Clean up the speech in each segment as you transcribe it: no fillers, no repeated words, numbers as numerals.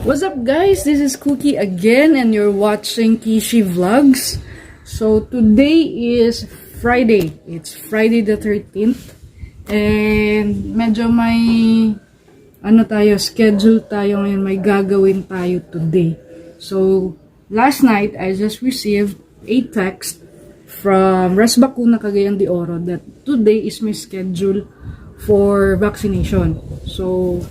What's up, guys? This is Cookie again and you're watching Kishi Vlogs. So today is Friday. It's Friday the 13th. And medyo may ano tayo, schedule tayo ngayon, may gagawin tayo today. So last night I just received a text from Resbakuna Cagayan de Oro that today is my schedule for vaccination. So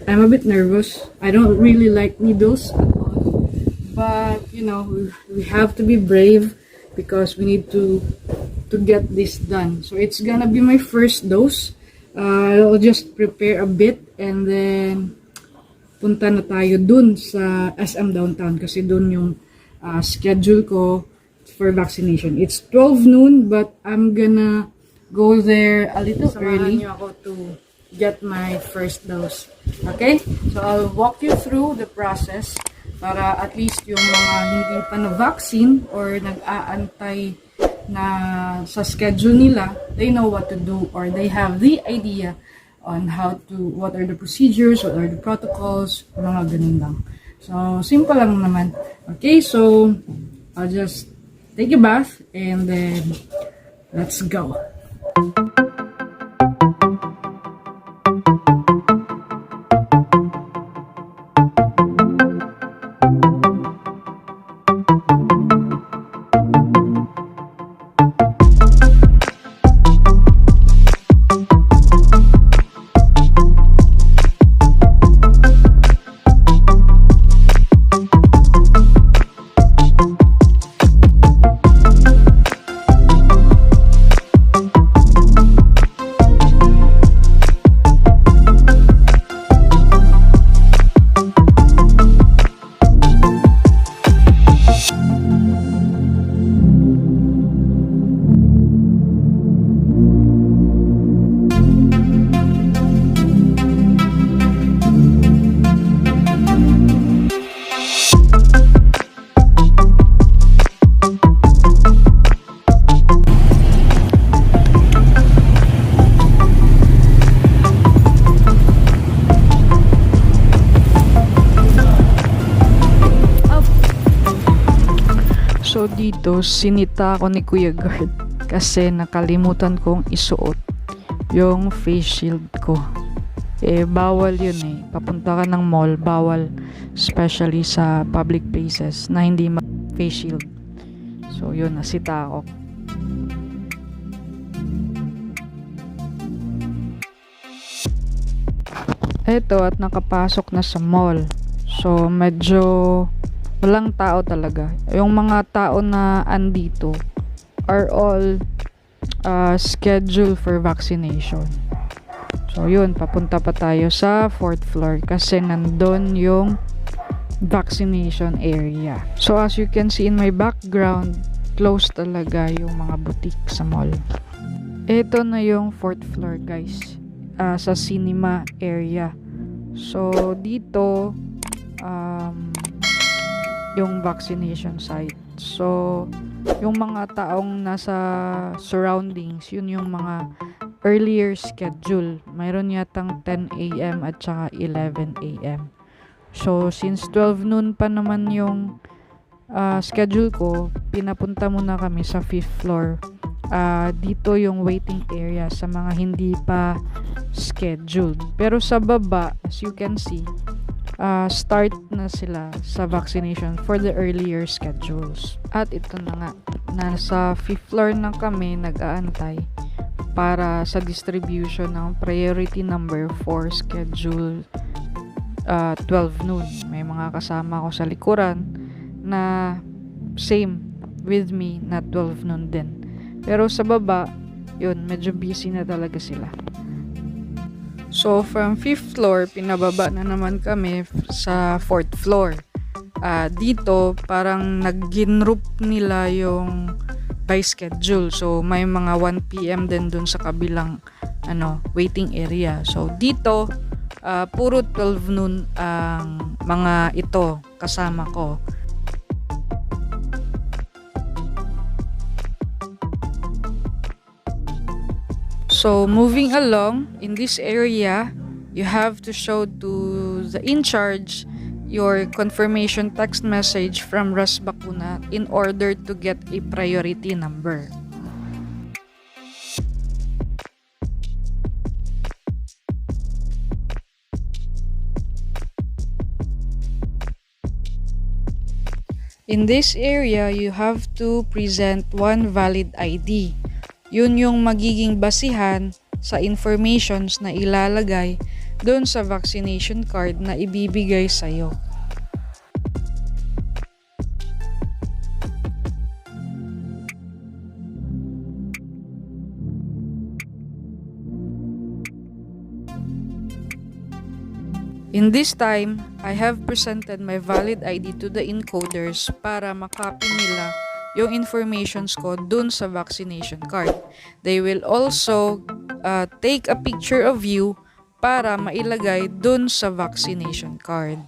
I'm a bit nervous. I don't really like needles at all. But, we have to be brave because we need to get this done. So it's gonna be my first dose. I'll just prepare a bit and then punta na tayo dun sa SM Downtown kasi dun yung schedule ko for vaccination. It's 12 noon, but I'm gonna go there a little early. Niyo ako to get my first dose. Okay? So I'll walk you through the process para at least yung mga hindi pa na-vaccine or nag-aantay na sa schedule nila, they know what to do or they have the idea on how to, what are the procedures, what are the protocols, mga ganun lang. So, simple lang naman. Okay, so, I'll just take a bath and then let's go. So dito, sinita ako ni Kuya Guard kasi nakalimutan kong isuot yung face shield ko. Eh, bawal yun eh. Papunta ka ng mall, bawal, especially sa public places na hindi face shield. So yun, nasita ako. Eto, at nakapasok na sa mall. So medyo walang tao talaga. Yung mga tao na andito are all scheduled for vaccination. So yun, papunta pa tayo sa fourth floor kasi nandun yung vaccination area. So as you can see in my background, close talaga yung mga boutique sa mall. Ito na yung fourth floor, guys, sa cinema area. So dito yung vaccination site. So yung mga taong nasa surroundings, yun yung mga earlier schedule. Mayroon yatang 10 a.m. at saka 11 a.m. So since 12 noon pa naman yung schedule ko, pinapunta muna kami sa 5th floor. Dito yung waiting area sa mga hindi pa scheduled. Pero sa baba, as you can see, start na sila sa vaccination for the earlier schedules. At ito na nga, nasa 5th floor na kami nag-aantay para sa distribution ng priority number 4 schedule 12 noon. May mga kasama ko sa likuran na same with me na 12 noon din. Pero sa baba, yun, medyo busy na talaga sila. So, from 5th floor, pinababa na naman kami sa 4th floor. Dito, parang nag-group nila yung by schedule. So, may mga 1 p.m. din dun sa kabilang ano, waiting area. So, dito, puro 12 noon ang mga ito kasama ko. So, moving along, in this area, you have to show to the in charge your confirmation text message from Resbakuna in order to get a priority number. In this area, you have to present one valid ID. Yun yung magiging basihan sa informations na ilalagay doon sa vaccination card na ibibigay sa'yo. In this time, I have presented my valid ID to the encoders para makopy nila yung informations ko dun sa vaccination card. They will also take a picture of you para mailagay dun sa vaccination card.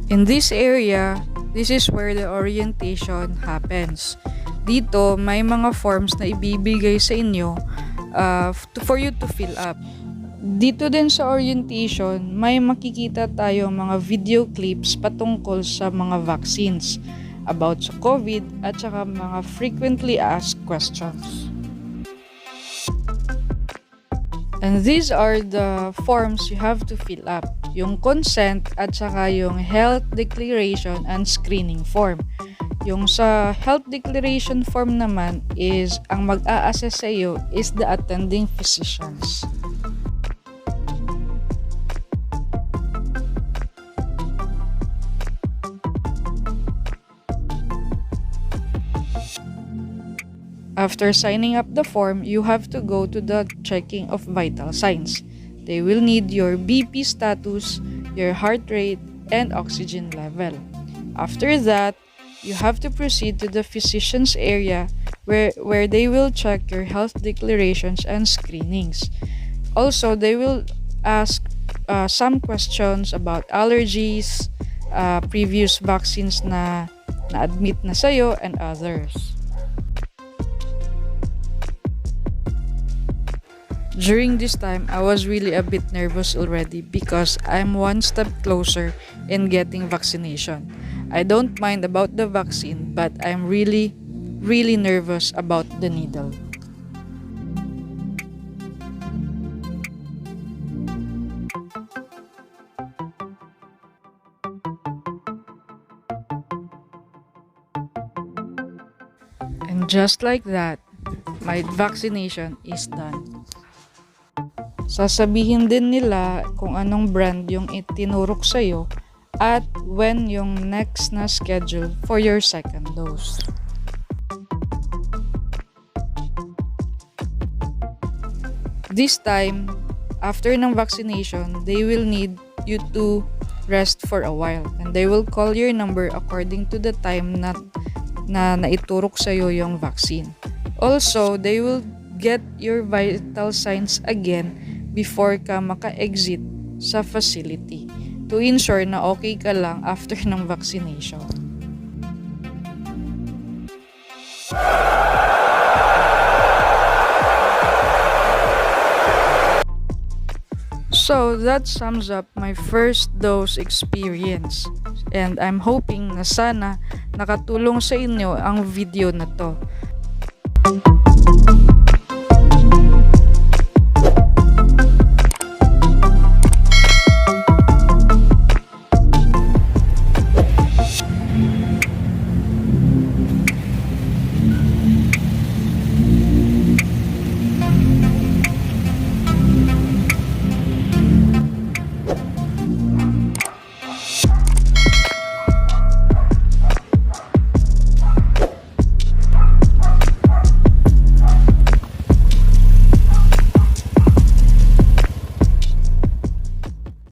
In this area, this is where the orientation happens. Dito, may mga forms na ibibigay sa inyo for you to fill up. Dito din sa orientation, may makikita tayo mga video clips patungkol sa mga vaccines, about sa COVID at saka mga frequently asked questions. And these are the forms you have to fill up. Yung consent at saka yung health declaration and screening form. Yung sa health declaration form naman is ang mag-a-assess sa iyo is the attending physicians. After signing up the form, you have to go to the checking of vital signs. They will need your BP status, your heart rate, and oxygen level. After that, you have to proceed to the physician's area where they will check your health declarations and screenings. Also, they will ask some questions about allergies, previous vaccines na na-admit na sa'yo, and others. During this time, I was really a bit nervous already because I'm one step closer in getting vaccination. I don't mind about the vaccine, but I'm really, really nervous about the needle. And just like that, my vaccination is done. Sasabihin din nila kung anong brand yung itinurok sa'yo at when yung next na schedule for your second dose. This time, after ng vaccination, they will need you to rest for a while and they will call your number according to the time na naiturok sa'yo yung vaccine. Also, they will get your vital signs again before ka maka-exit sa facility to ensure na okay ka lang after ng vaccination. So, that sums up my first dose experience. And I'm hoping na sana nakatulong sa inyo ang video na to.